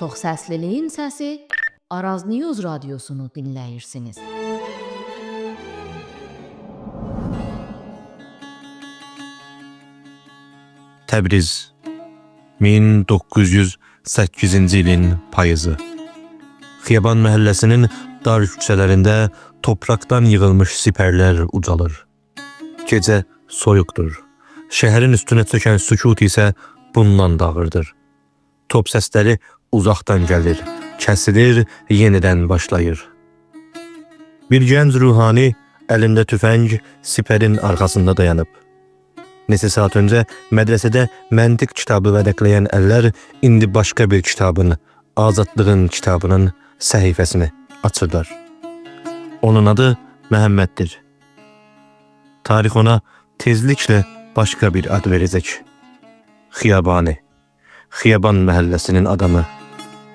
Çox səsliliyin səsi Araz News Radyosunu dinləyirsiniz. Təbriz 1908-ci ilin payızı. Xiyaban məhəlləsinin dar küçələrində topraktan yığılmış sipərlər ucalır. Gecə soyuqdur. Şəhərin üstünə çökən sükut isə bundan da ağırdır. Top səsləri uzaqdan gəlir, kəsilir, yenidən başlayır. Bir gənc ruhani əlində tüfəng sipərin arxasında dayanıb. Neçə saat öncə mədrəsədə məntiq kitabı vərəqləyən əllər indi başqa bir kitabın, azadlığın kitabının səhifəsini açırlar. Onun adı Məhəmməddir. Tarix ona tezliklə başqa bir ad verəcək. Xiyabani. Xiyaban məhəlləsinin adamı,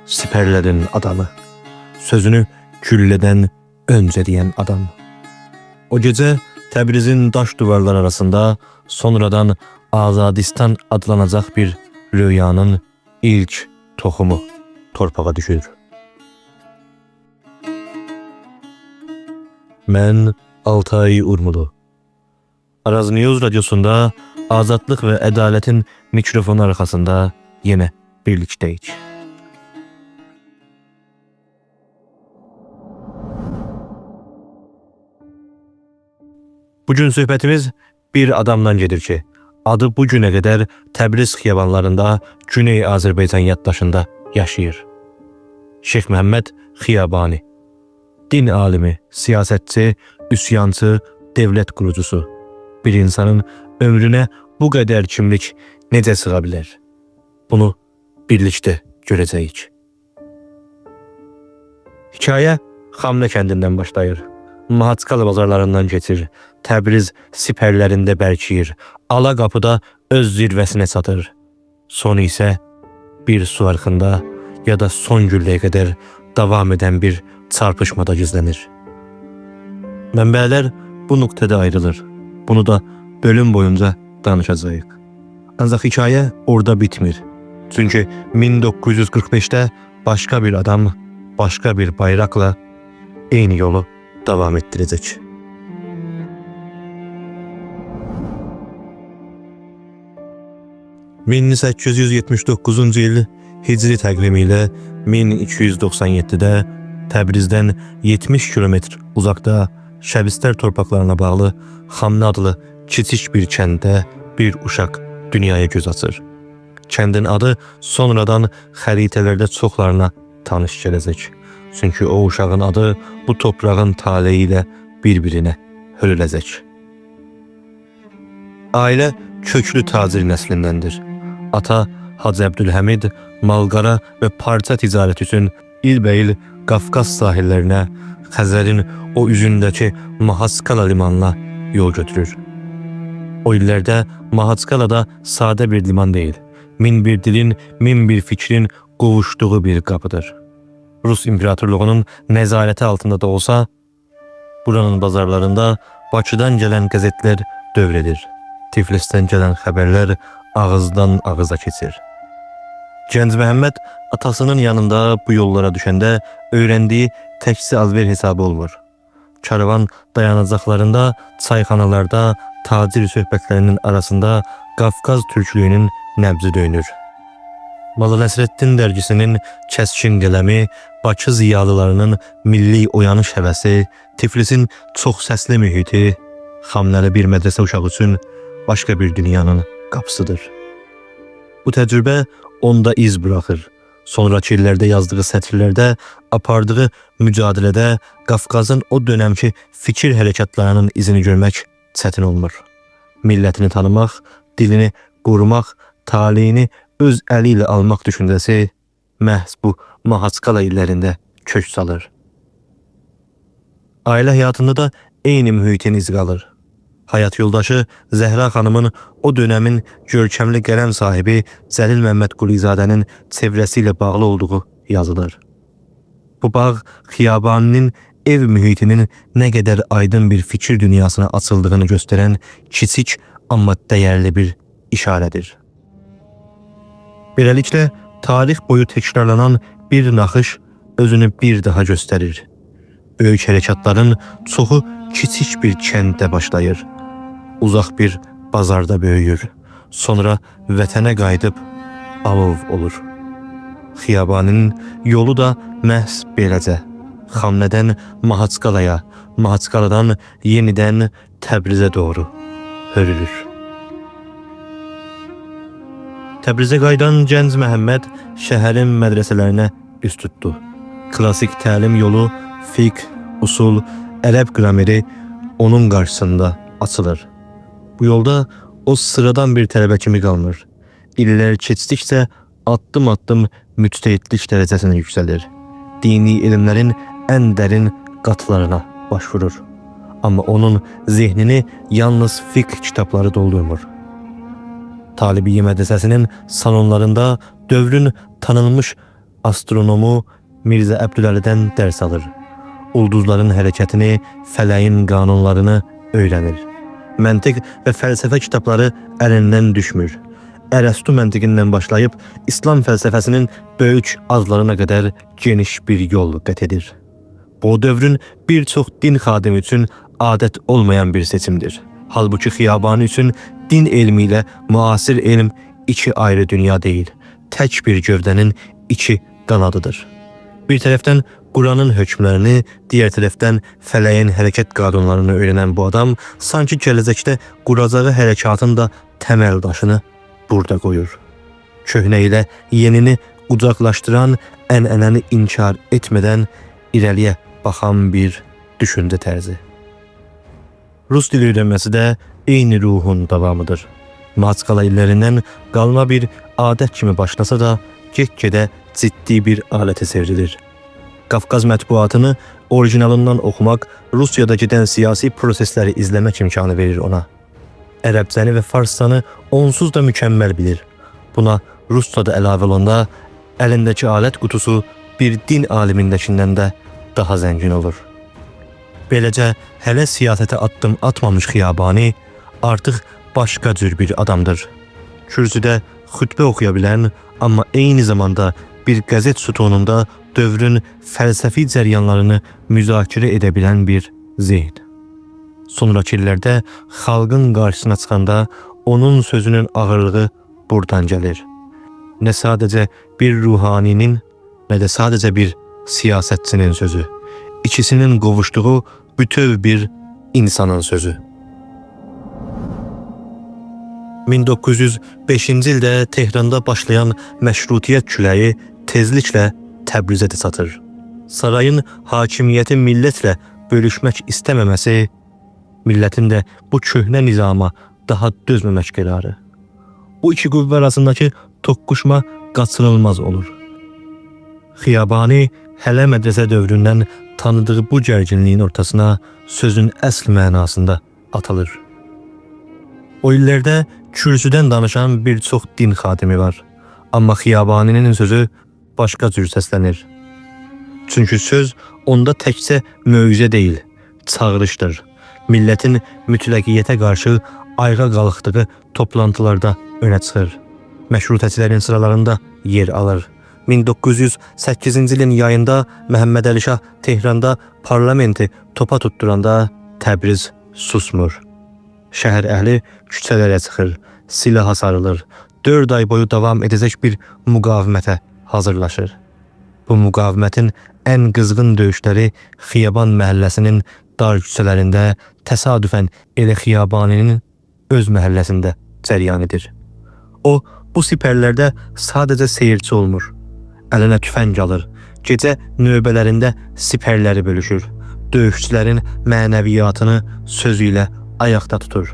sipərlərin adamı, sözünü güllədən öncə deyən adam. O gecə Təbrizin daş duvarlar arasında sonradan Azadistan adlanacaq bir röyanın ilk toxumu torpağa düşür. Mən Altay Urmulu. Araz News Radyosunda azadlıq və ədalətin mikrofonu arxasında yenə birlikdəyik. Bugün söhbətimiz bir adamdan gedir ki, adı bu günə qədər Təbriz xiyabanlarında, Güney Azərbaycan yaddaşında yaşayır. Şeyx Məhəmməd Xiyabani. Din alimi, siyasətçi, üsyançı, devlət qurucusu. Bir insanın ömrünə bu qədər kimlik necə sığa bilər? Bunu birlikdə görəcəyik. Hekayə Xamlə kəndindən başlayır. Mahaçqala bazarlarından keçir, Təbriz sipərlərində bərkiyir, Ala qapıda öz zirvəsinə çatır. Sonu isə bir su arxında ya da son gülləyə qədər davam edən bir çarpışmada gizlənir. Mənbələr bu nöqtədə ayrılır. Bunu da bölüm boyunca danışacağıq. Ancaq hekayə orada bitmir. Çünki 1945-də başqa bir adam, başqa bir bayraqla eyni yolu davam etdirəcək. ...1879-cu il Hicri təqvimi ilə 1297-də Təbrizdən 70 kilometr uzaqda Şəbistər torpaqlarına bağlı Xamlı adlı kiçik bir kənddə bir uşaq dünyaya göz açır. Kəndin adı sonradan xəritələrdə çoxlarına tanış gələcək. Çünki o uşağın adı bu toprağın taleyi ilə bir-birinə hörüləcək. Ailə köklü tacir nəslindəndir. Ata Hacı Əbdülhəmid malqara və parça ticarəti üçün ilbəil Qafqaz sahillərinə, Xəzərin o üzündəki Mahaçqala limanına yol götürür. O illərdə Mahaçqala da sadə bir liman deyil, min bir dilin, min bir fikrin qovuşduğu bir qapıdır. Rus İmperatorluğunun nəzarəti altında da olsa, buranın bazarlarında Bakıdan gələn qəzetlər dövr edir. Tiflisdən gələn xəbərlər ağızdan ağıza keçir. Gənc Məhəmməd atasının yanında bu yollara düşəndə öyrəndiyi təkcə alver hesabı olmur. Karvan dayanacaqlarında, çayxanalarda, tacir söhbətlərinin arasında Qafqaz türklüyünün nəbzi döyünür. Molla Nəsrəddin dərgisinin kəskin qələmi, Bakı ziyalılarının milli oyanış həvəsi, Tiflisin çox səsli mühiti, Xamləli bir mədrəsə uşağı üçün başqa bir dünyanın qapısıdır. Bu təcrübə onda iz buraxır. Sonrakı illərdə yazdığı sətirlərdə, apardığı mücadilədə Qafqazın o dönəmki fikir hərəkatlarının izini görmək çətin olmur. Millətini tanımaq, dilini qorumaq, taleyini öz əli ilə almaq düşüncəsi məhz bu Mahaçqala illərində kök salır. Ailə həyatında da eyni mühitin izi qalır. Həyat yoldaşı Zəhra xanımın o dönəmin görkəmli qələm sahibi Cəlil Məmmədqulizadənin çevrəsi ilə bağlı olduğu yazılır. Bu bağ Xiyabaninin ev mühitinin nə qədər aydın bir fikir dünyasına açıldığını göstərən kiçik amma dəyərli bir işarədir. Beləliklə, tarix boyu təkrarlanan bir naxış özünü bir daha göstərir. Böyük hərəkatların çoxu kiçik bir kənddə başlayır. Uzaq bir bazarda böyüyür. Sonra vətənə qayıdıb alov olur. Xiyabaninin yolu da məhz beləcə. Xamnədən Mahaçqalaya, Mahaçqaladan yenidən Təbrizə doğru hörülür. Təbrizə qayıdan gənc Məhəmməd şəhərin mədrəsələrinə üz tutdu. Klasik təlim yolu, fiqh, usul, ərəb qrameri onun qarşısında açılır. Bu yolda o sıradan bir tələbə kimi qalmır. İllər keçdikcə addım-addım müctehidlik dərəcəsinə yüksəlir. Dini elmlərin ən dərin qatlarına başvurur. Amma onun zehnini yalnız fiqh kitabları doldurmur. Talibiyyə mədrəsəsinin salonlarında dövrün tanınmış astronomu Mirzə Əbdüləlidən dərs alır. Ulduzların hərəkətini, fələyin qanunlarını öyrənir. Məntiq və fəlsəfə kitabları əlindən düşmür. Ərəstu məntiqindən başlayıb İslam fəlsəfəsinin böyük adlarına qədər geniş bir yol qət edir. Bu dövrün bir çox din xadimi üçün adət olmayan bir seçimdir. Halbuki Xiyabani üçün din elmi ilə müasir elm iki ayrı dünya deyil, tək bir gövdənin iki qanadıdır. Bir tərəfdən Quranın hökmlərini, digər tərəfdən fələyin hərəkət qanunlarını öyrənən bu adam sanki gələcəkdə quracağı hərəkatın da təməl daşını burada qoyur. Köhnə ilə yenini qucaqlaşdıran, ənənəni inkar etmədən irəliyə baxan bir düşüncə tərzi. Rus dili öyrənməsi də eyni ruhun davamıdır. Mahaçqala illərindən qalma bir adət kimi başlasa da, get-gedə ciddi bir alətə çevrilir. Qafqaz mətbuatını orijinalından oxumaq, Rusiyada gedən siyasi prosesləri izləmək imkanı verir ona. Ərəbcəni və farsçanı onsuz da mükəmməl bilir. Buna Rusça da əlavə olanda əlindəki alət qutusu bir din alimindəkindən də daha zəngin olur. Beləcə hələ siyasətə addım atmamış Xiyabani artıq başqa cür bir adamdır. Kürsüdə xütbə oxuya bilən, amma eyni zamanda bir qəzet sütununda dövrün fəlsəfi cəryanlarını müzakirə edə bilən bir zehn. Sonrakı illərdə xalqın qarşısına çıxanda onun sözünün ağırlığı buradan gəlir. Nə sadəcə bir ruhaninin, nə də sadəcə bir siyasətçinin sözü. İkisinin qovuşduğu bütöv bir insanın sözü. 1905-ci ildə Tehranda başlayan məşrutiyyət küləyi tezliklə Təbrizə də çatır. Sarayın hakimiyyəti millətlə bölüşmək istəməməsi, millətin də bu köhnə nizama daha dözməmək qərarı. Bu iki qüvvə arasındakı toqquşma qaçınılmaz olur. Xiyabani hələ mədrəsə dövründən tanıdığı bu gərginliyin ortasına sözün əsl mənasında atılır. O illərdə kürsüdən danışan bir çox din xadimi var. Amma Xiyabaninin sözü başqa cür səslənir. Çünki söz onda təkcə möcüzə deyil, çağırışdır. Millətin mütləqiyyətə qarşı ayağa qalxdığı toplantılarda önə çıxır. Məşrutəçilərin sıralarında yer alır. 1908-ci ilin yayında Məhəmməd Əli Şah Tehranda parlamenti topa tutduranda Təbriz susmur. Şəhər əhli küçələrə çıxır, silaha sarılır. 4 ay boyu davam edəcək bir müqavimətə hazırlaşır. Bu müqavimətin ən qızğın döyüşləri Xiyaban məhəlləsinin dar küçələrində təsadüfən elə Xiyabaninin öz məhəlləsində cəryan edir. O, bu sipərlərdə sadəcə seyirci olmur. Əlinə tüfəng alır, gecə növbələrində sipərləri bölüşür. Döyüşçülərin mənəviyyatını sözü ilə ayaqda tutur.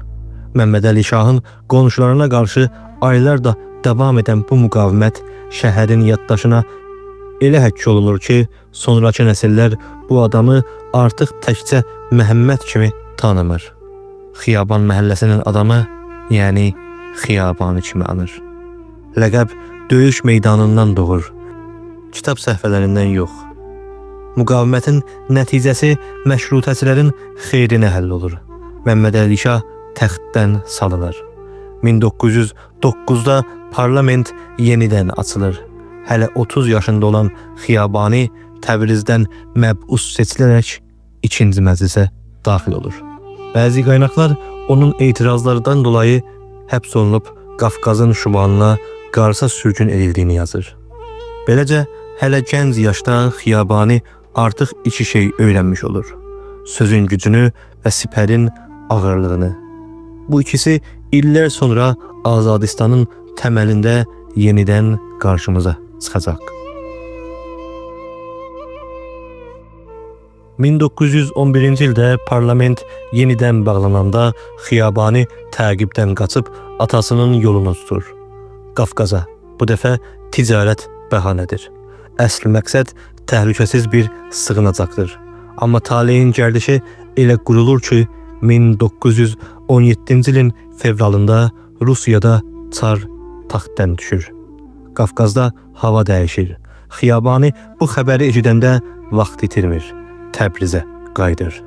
Məmməd Əli Şahın qonşularına qarşı aylar da davam edən bu müqavimət şəhərin yaddaşına elə həkk olunur ki, sonrakı nəsillər bu adamı artıq təkcə Məhəmməd kimi tanımır. Xiyaban məhəlləsinin adamı, yəni Xiyabanı kimi anır. Ləqəb döyüş meydanından doğur, kitab səhifələrindən yox. Müqavimətin nəticəsi məşrutəçilərin xeyrinə həll olur. Məmməd Əli Şah təxtdən salınır. 1909-da parlament yenidən açılır. Hələ 30 yaşında olan Xiyabani Təbrizdən məbus seçilərək ikinci məclisə daxil olur. Bəzi qaynaqlar onun etirazlardan dolayı həbs olunub Qafqazın şimalına Qarsa sürgün edildiyini yazır. Beləcə hələ gənc yaşda Xiyabani artıq iki şey öyrənmiş olur. Sözün gücünü və sipərin ağırlığını. Bu ikisi illər sonra Azadistanın təməlində yenidən qarşımıza çıxacaq. 1911-ci ildə parlament yenidən bağlananda Xiyabani təqibdən qaçıb atasının yolunu tutur. Qafqaza. Bu dəfə ticarət bəhanədir. Əsl məqsəd təhlükəsiz bir sığınacaqdır. Amma taleyin gərdişi elə qurulur ki, 1917-ci ilin fevralında Rusiyada çar taxtdan düşür. Qafqazda hava dəyişir. Xiyabani bu xəbəri eşidəndə vaxt itirmir. Təbrizə qayıdır.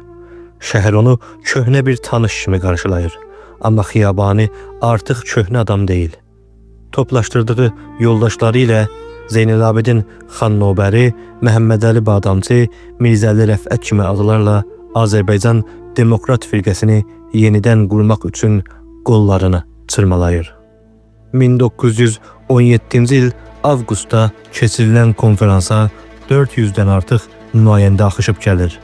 Şəhər onu köhnə bir tanış kimi qarşılayır. Amma Xiyabani artıq köhnə adam deyil. Toplaşdırdığı yoldaşları ilə Zeynəlabidin xan Növbəri, Məhəmmədəli Badamçı, Mirzəli Rəfət kimi adlarla Azərbaycan Demokrat Firqəsini yenidən qurmaq üçün qollarını çırmalayır. 1917-ci il avqustda keçirilən konferansa 400-dən artıq nümayəndə axışıb gəlir.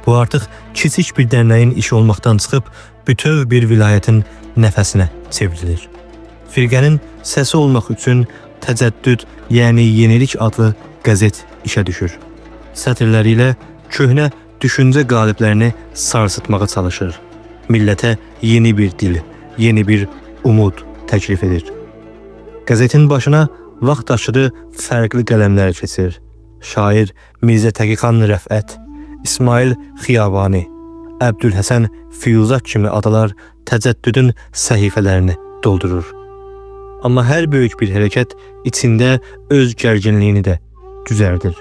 Bu artıq kiçik bir dərnəyin işi olmaqdan çıxıb bütöv bir vilayətin nəfəsinə çevrilir. Firqənin səsi olmaq üçün Təcəddüd, yəni Yenilik adlı qəzet işə düşür. Sətirləri ilə köhnə düşüncə qaliblərini sarsıtmağa çalışır. Millətə yeni bir dil, yeni bir umud təklif edir. Qəzetin başına vaxt aşırı fərqli qələmlər keçir. Şair Mirzə Təqixan Rəfət, İsmail Xiyabani, Əbdülhəsən Fiyuzat kimi adalar təcəddüdün səhifələrini doldurur. Amma hər böyük bir hərəkət içində öz gərginliyini də düzəldir.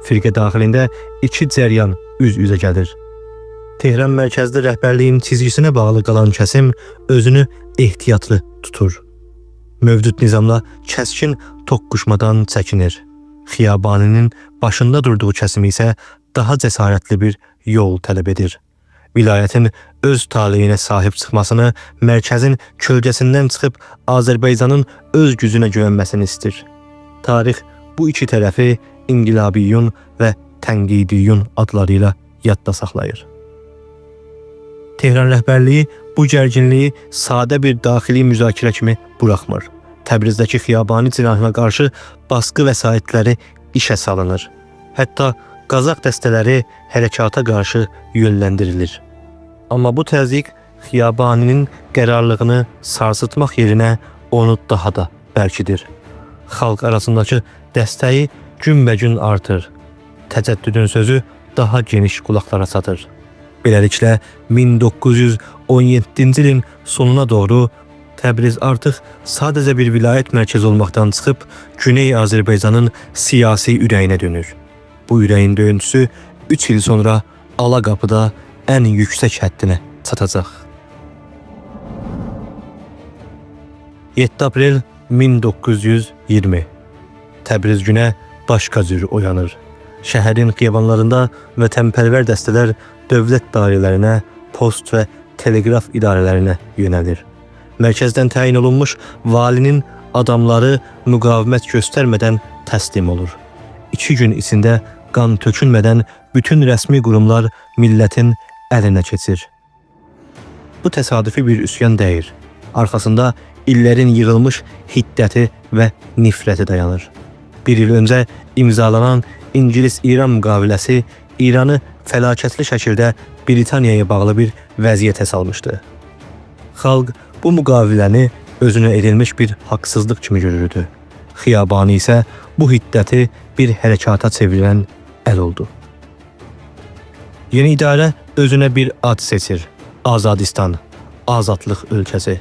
Firqə daxilində iki cəryan üz-üzə gəlir. Tehran mərkəzli rəhbərliyin çizgisinə bağlı qalan kəsim özünü ehtiyatlı tutur. Mövcud nizamla kəskin toqquşmadan çəkinir. Xiyabaninin başında durduğu kəsim isə daha cəsarətli bir yol tələb edir. Vilayətin öz taleyinə sahib çıxmasını, mərkəzin kölgəsindən çıxıb Azərbaycanın öz gücünə güvənməsini istir. Tarix bu iki tərəfi İnqilabiyyun və Tənqidiyyun adları ilə yadda saxlayır. Tehran rəhbərliyi bu gərginliyi sadə bir daxili müzakirə kimi buraxmır. Təbrizdəki Xiyabani cinahına qarşı baskı vəsaitləri işə salınır. Hətta Qazaq dəstələri hərəkata qarşı yönləndirilir. Amma bu təzyiq Xiyabaninin qərarlılığını sarsıtmaq yerinə onu daha da bərkidir. Xalq arasındakı dəstəyi günbəgün artır. Təcəddüdün sözü daha geniş qulaqlara çatır. Beləliklə 1917-ci ilin sonuna doğru Təbriz artıq sadəcə bir vilayət mərkəzi olmaqdan çıxıb Güney Azərbaycanın siyasi ürəyinə dönür. Bu ürəyin döyüntüsü 3 il sonra Alaqapıda ən yüksək həddinə çatacaq. 7 aprel 1920 Təbriz günə başqa cür oyanır. Şəhərin xiyabanlarında vətənpərvər dəstələr dövlət dairələrinə, post və teleqraf idarələrinə yönəlir. Mərkəzdən təyin olunmuş valinin adamları müqavimət göstərmədən təslim olur. 2 gün içində qan tökülmədən bütün rəsmi qurumlar millətin əlinə keçir. Bu təsadüfi bir üsyan deyil. Arxasında illərin yığılmış hiddəti və nifrəti dayanır. Bir il öncə imzalanan İngilis-İran müqaviləsi İranı fəlakətli şəkildə Britaniyaya bağlı bir vəziyyətə salmışdı. Xalq bu müqaviləni özünə edilmiş bir haqsızlıq kimi görürdü. Xiyabani isə bu hiddəti bir hərəkata çevirən əl oldu. Yeni idarə özünə bir ad seçir. Azadistan, azadlıq ölkəsi.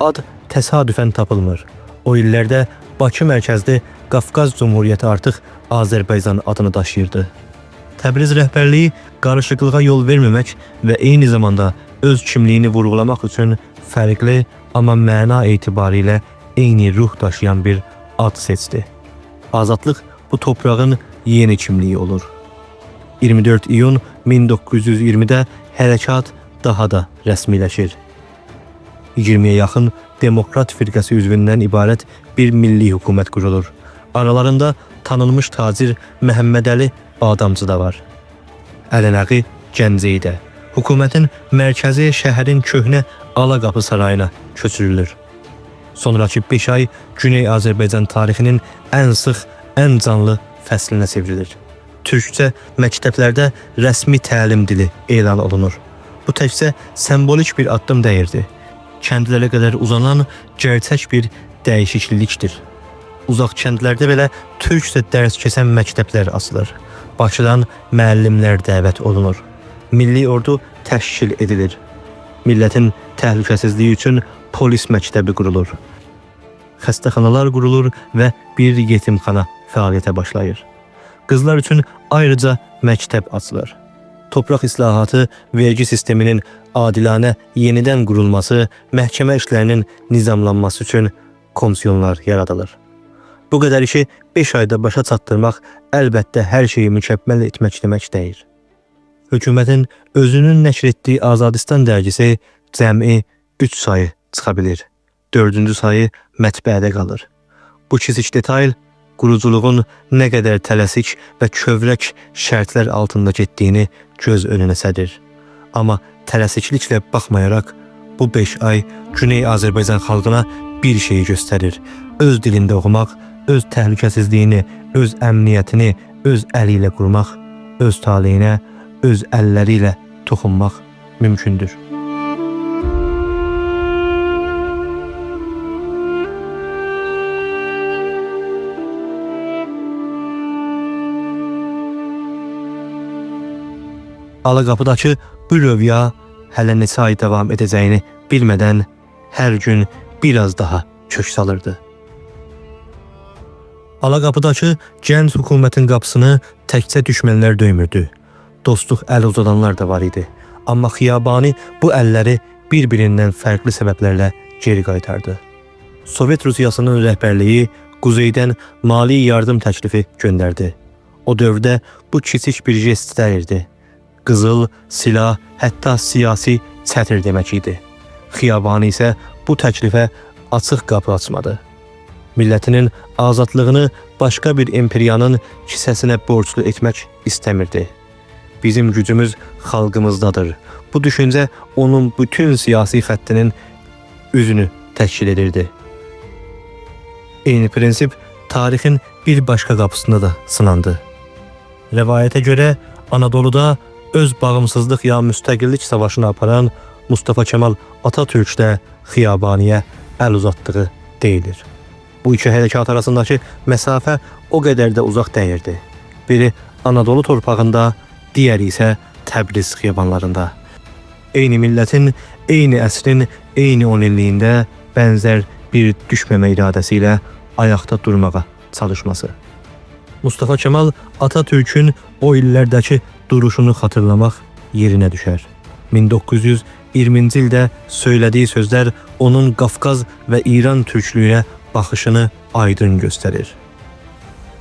Ad təsadüfən tapılmır. O illərdə Bakı mərkəzli Qafqaz Cumhuriyyəti artıq Azərbaycan adını daşıyırdı. Təbriz rəhbərliyi qarışıqlığa yol verməmək və eyni zamanda öz kimliyini vurğulamaq üçün fərqli, amma məna etibarilə eyni ruh daşıyan bir ad seçdi. Azadlıq bu toprağın yeni kimliyi olur. 24 iyun 1920-də hərəkat daha da rəsmiləşir. 20-yə yaxın Demokrat Firqəsi üzvündən ibarət bir milli hökumət qurulur. Aralarında tanınmış tacir Məhəmmədəli Badamcı da var. Ələnəqi Gəncəyidə. Hökumətin mərkəzi şəhərin köhnə Alaqapı sarayına köçürülür. Sonrakı 5 ay Güney Azərbaycan tarixinin ən sıx, ən canlı fəslinə çevrilir. Türkcə məktəblərdə rəsmi təlim dili elan olunur. Bu təkcə sembolik bir addım deyildi. Kəndlərə qədər uzanan gerçək bir dəyişiklikdir. Uzaq kəndlərdə belə türkcə dərs keçən məktəblər açılır. Bakıdan müəllimlər dəvət olunur. Milli ordu təşkil edilir. Millətin təhlükəsizliyi üçün polis məktəbi qurulur. Xəstəxanalar qurulur və bir yetimxana fəaliyyətə başlayır. Qızlar üçün ayrıca məktəb açılır. Torpaq islahatı, vergi sisteminin adilanə yenidən qurulması, məhkəmə işlərinin nizamlanması üçün komisyonlar yaradılır. Bu qədər işi 5 ayda başa çatdırmaq əlbəttə hər şeyi mükəmməl etmək demək deyil. Hökumətin özünün nəşr etdiyi Azadistan dərgisi cəmi 3 sayı çıxa bilir. 4-cü sayı mətbəədə qalır. Bu kiçik detayl quruculuğun nə qədər tələsik və kövrək şərtlər altında getdiyini göz önünə sərir. Amma tələsikliklə baxmayaraq bu 5 ay Güney Azərbaycan xalqına bir şeyi göstərir. Öz dilində oxumaq, öz təhlükəsizliyini, öz əmniyyətini öz əli ilə qurmaq, öz taleyinə, öz əlləri ilə toxunmaq mümkündür. Alaqapıdakı bu rövya hələ neçə ay davam edəcəyini bilmədən hər gün biraz daha kök salırdı. Alaqapıdakı gənc hökumətin qapısını təkcə düşmənlər döymürdü. Dostluq əl uzadanlar da var idi. Amma Xiyabani bu əlləri bir-birindən fərqli səbəblərlə geri qaytardı. Sovet Rusiyasının rəhbərliyi Quzeydən mali yardım təklifi göndərdi. O dövrdə bu kiçik bir jest deyildi. Qızıl, silah, hətta siyasi çətir demək idi. Xiyabani isə bu təklifə açıq qapı açmadı. Millətinin azadlığını başqa bir imperiyanın kisəsinə borclu etmək istəmirdi. Bizim gücümüz xalqımızdadır. Bu düşüncə onun bütün siyasi xəttinin üzünü təşkil edirdi. Eyni prinsip tarixin bir başqa qapısında da sınandı. Rəvayətə görə Anadoluda öz bağımsızlıq ya müstəqillik savaşını aparan Mustafa Kemal Atatürk də Xiyabaniyə əl uzatdığı deyilir. Bu iki hərəkat arasındakı məsafə o qədər də uzaq deyildi. Biri Anadolu torpağında, digəri isə Təbriz xiyabanlarında. Eyni millətin, eyni əsrin, eyni onilliyində bənzər bir düşməmə iradəsi ilə ayaqda durmağa çalışması. Mustafa Kemal Atatürk'ün o illərdəki duruşunu xatırlamaq yerinə düşər. 1920-ci ildə söylədiyi sözlər onun Qafqaz və İran türklüyünə baxışını aydın göstərir.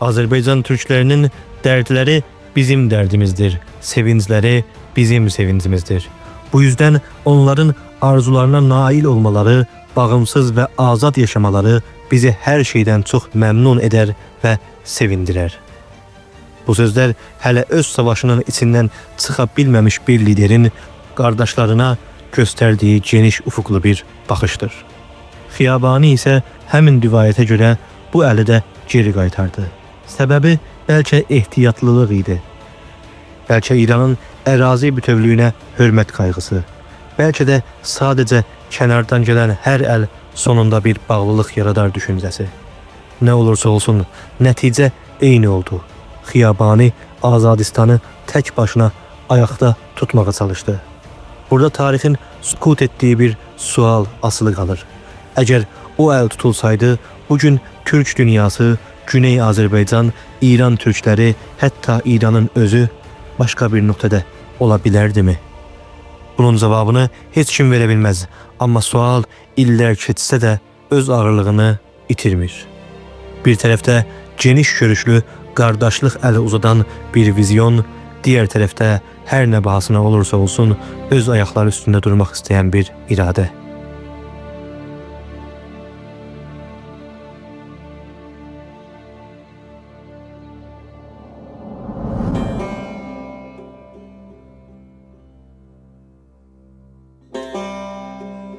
Azərbaycan türklərinin dərdləri bizim dərdimizdir, sevincləri bizim sevincimizdir. Bu yüzden onların arzularına nail olmaları, bağımsız və azad yaşamaları bizi hər şeydən çox məmnun edər və sevindirər. Bu sözlər hələ öz savaşının içindən çıxa bilməmiş bir liderin qardaşlarına göstərdiyi geniş ufuqlu bir baxışdır. Xiyabani isə həmin rivayətə görə bu əli də geri qaytardı. Səbəbi bəlkə ehtiyatlılıq idi. Bəlkə İranın ərazi bütövlüyünə hörmət qayğısı. Bəlkə də sadəcə kənardan gələn hər əl sonunda bir bağlılıq yaradar düşüncəsi. Nə olursa olsun, nəticə eyni oldu. Xiyabani Azadistanı tək başına ayaqda tutmağa çalışdı. Burada tarixin sukut etdiyi bir sual asılı qalır. Əgər o əl tutulsaydı, bugün Türk dünyası, Güney Azərbaycan, İran türkləri, hətta İranın özü başqa bir nöqtədə ola bilərdimi? Bunun cavabını heç kim verə bilməz. Amma sual illər keçsə də öz ağırlığını itirmir. Bir tərəfdə geniş görüşlü qardaşlıq əli uzadan bir vizyon, digər tərəfdə hər nə bahasına olursa olsun öz ayaqları üstündə durmaq istəyən bir iradə.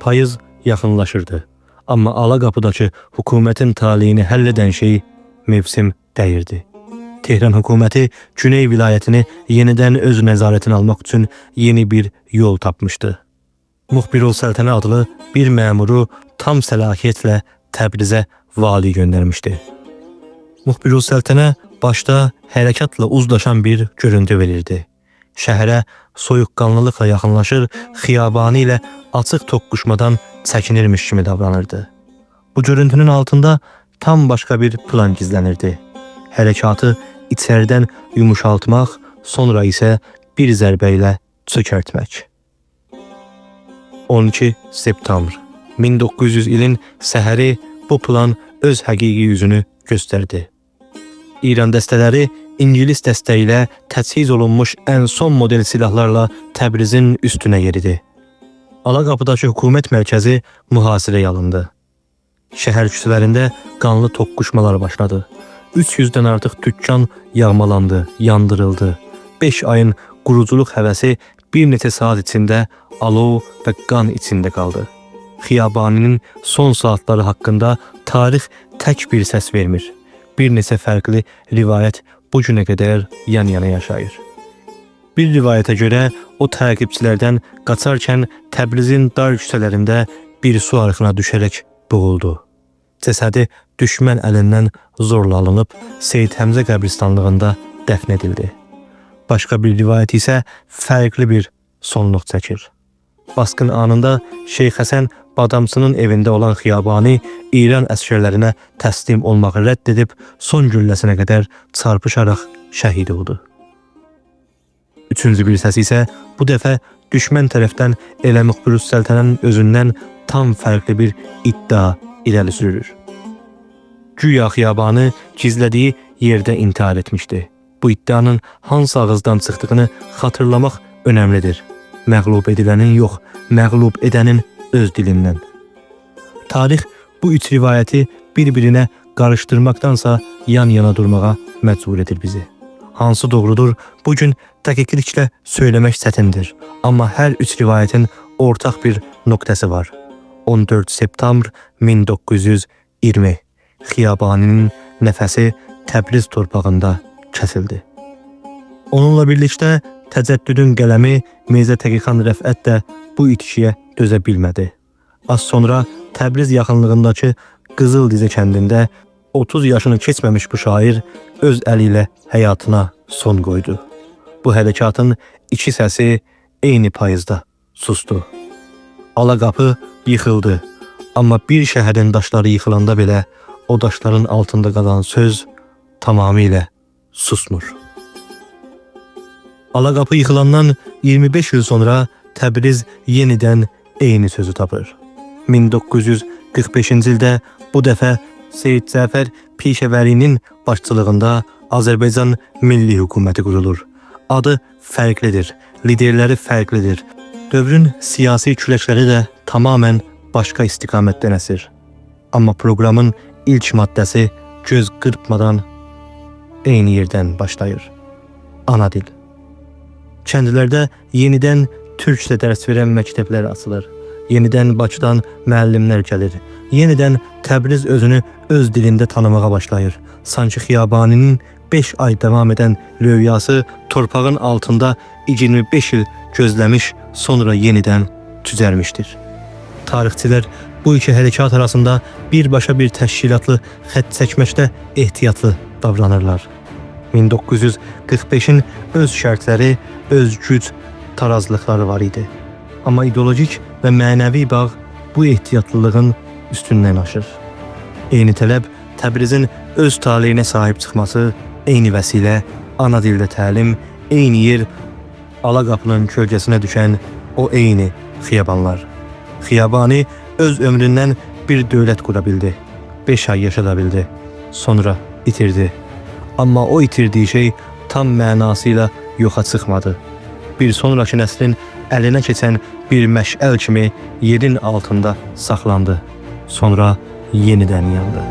Payız yaxınlaşırdı. Amma Alaqapıdakı hökumətin taleyini həll edən şey mövsüm dəyirdi. Tehran hökuməti Güney vilayətini yenidən öz nəzarətinə almaq üçün yeni bir yol tapmışdı. Muxbirul Səltənə adlı bir məmuru tam səlahiyyətlə Təbrizə vali göndərmişdi. Muxbirul Səltənə başda hərəkatla uzlaşan bir görüntü verirdi. Şəhərə soyuqqanlılıqla yaxınlaşır, Xiyabani ilə açıq toqquşmadan çəkinirmiş kimi davranırdı. Bu görüntünün altında tam başqa bir plan gizlənirdi. Hərəkatı içəridən yumuşaltmaq, sonra isə bir zərbə ilə çökərtmək. 12 septembr 1900 ilin səhəri bu plan öz həqiqi yüzünü göstərdi. İran dəstələri İngilis dəstəyi ilə təchiz olunmuş ən son model silahlarla Təbrizin üstünə yeridi. Alaqapıdakı hökumət mərkəzi mühasirəyə alındı. Şəhər küçələrində qanlı toqquşmalar başladı. 300-dən artıq dükkan yağmalandı, yandırıldı. 5 ayın quruculuq həvəsi bir neçə saat içində alov və qan içində qaldı. Xiyabaninin son saatları haqqında tarix tək bir səs vermir. Bir neçə fərqli rivayət bu günə qədər yan-yana yaşayır. Bir rivayətə görə o təqibçilərdən qaçarkən Təbrizin dar küçələrində bir su arxına düşərək boğuldu. Cəsədi düşmən əlindən zorla alınıb Seyid Həmzə qəbristanlığında dəfn edildi. Başqa bir rivayət isə fərqli bir sonluq çəkir. Basqın anında Şeyx Həsən Badamçının evində olan Xiyabani İran əsgərlərinə təslim olmağı rədd edib son gülləsinə qədər çarpışaraq şəhid oldu. Üçüncü bir səs isə bu dəfə düşmən tərəfdən elə Muxbirus Səltənənin özündən tam fərqli bir iddia irəli sürür. Güya Xiyabanı gizlədiyi yerdə intihar etmişdi. Bu iddianın hansı ağızdan çıxdığını xatırlamaq önəmlidir. Məğlub edilənin yox, məğlub edənin öz dilindən. Tarix bu üç rivayəti bir-birinə qarışdırmaqdansa yan-yana durmağa məcbur edir bizi. Hansı doğrudur, bugün dəqiqliklə söyləmək çətindir. Amma hər üç rivayətin ortaq bir nöqtəsi var. 14 septembr 1920 Xiyabaninin nəfəsi Təbriz torpağında kəsildi. Onunla birlikdə təcəddüdün qələmi Mirzə Təqixan Rəfət də bu itkiyə dözə bilmədi. Az sonra Təbriz yaxınlığındakı Qızıldizə kəndində 30 yaşını keçməmiş bu şair öz əli ilə həyatına son qoydu. Bu hərəkatın iki səsi eyni payızda sustu. Alaqapı yıxıldı. Amma bir şəhərin daşları yıxılanda belə o daşların altında qalan söz tamamilə susmur. Alaqapı yıxılandan 25 il sonra Təbriz yenidən eyni sözü tapır. 1945-ci ildə bu dəfə Seyid Cəfər Pişəvərinin başçılığında Azərbaycan Milli Hökuməti qurulur. Adı fərqlidir, liderləri fərqlidir. Dövrün siyasi küləkləri də tamamilə başqa istiqamətdən əsir. Amma proqramın ilk maddəsi göz qırpmadan eyni yerdən başlayır. Ana dil. Kəndlərdə yenidən türkcə dərs verən məktəblər açılır. Yenidən Bakıdan müəllimlər gəlir. Yenidən Təbriz özünü öz dilində tanımağa başlayır. Sanki Xiyabaninin 5 ay davam edən röyası torpağın altında 25 il gözləmiş, sonra yenidən cücərmişdir. Tarixçilər bu iki hərəkat arasında birbaşa bir təşkilatlı xətt çəkməkdə ehtiyatlı davranırlar. 1945-in öz şərtləri, öz güc tarazlıqları var idi. Amma ideolojik və mənəvi bağ bu ehtiyatlılığın üstündən aşır. Eyni tələb Təbrizin öz taleyinə sahib çıxması, eyni vəsilə, ana dildə təlim, eyni yer Alaqapının kölgəsinə düşən o eyni xiyabanlar. Xiyabani öz ömründən bir dövlət qura bildi. 5 ay yaşada bildi. Sonra itirdi. Amma o itirdiyi şey tam mənasıyla yoxa çıxmadı. Bir sonraki nəslin əlinə keçən bir məşəl kimi yerin altında saxlandı. Sonra yenidən yandı.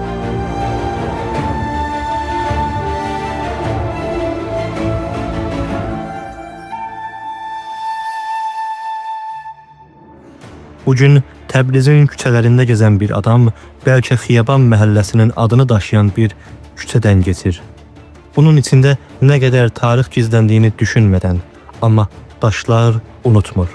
Bugün Təbrizin küçələrində gəzən bir adam bəlkə Xiyaban məhəlləsinin adını daşıyan bir küçədən keçir. Bunun içində nə qədər tarix gizləndiyini düşünmədən, amma daşlar unutmur.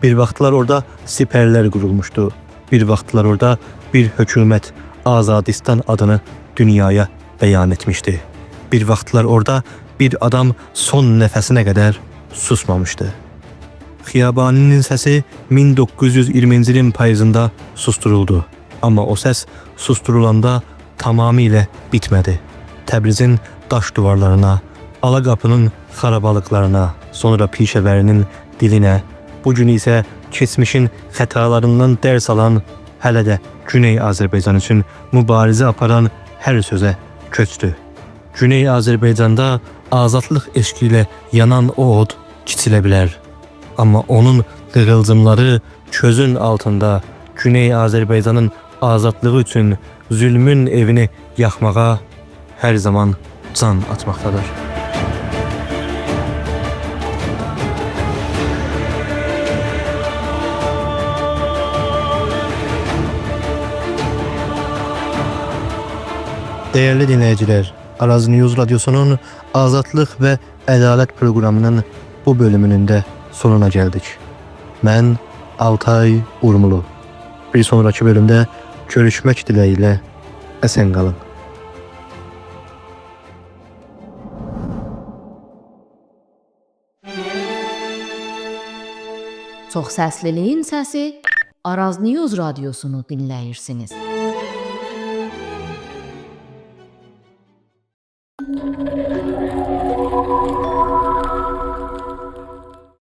Bir vaxtlar orada sipərlər qurulmuşdu. Bir vaxtlar orada bir hökumət Azadistan adını dünyaya bəyan etmişdi. Bir vaxtlar orada bir adam son nəfəsinə qədər susmamışdı. Xiyabaninin səsi 1920-ci ilin payızında susturuldu. Amma o səs susturulanda tamamilə bitmədi. Təbrizin daş duvarlarına, Alaqapının xarabalıqlarına, sonra Pişəvərinin dilinə, bu gün isə keçmişin xətalarından dərs alan, hələ də Güney Azərbaycan üçün mübarizə aparan hər sözə köçdü. Güney Azərbaycanda azadlıq eşqi ilə yanan o od kiçilə bilər. Amma onun qığılcımları közün altında Güney Azərbaycanın azadlığı üçün zülmün evini yaxmağa hər zaman can atmaqdadır. Değerli dinleyiciler, Araz News Radyosu'nun Azadlıq və Ədalət proqramının bu bölümünün də sonuna gəldik. Mən Altay Urmulu. Bir sonraki bölümdə görüşmək dileğiyle esen qalın. Çoxsəsliliyin səsi Araz News Radiosunu dinləyirsiniz.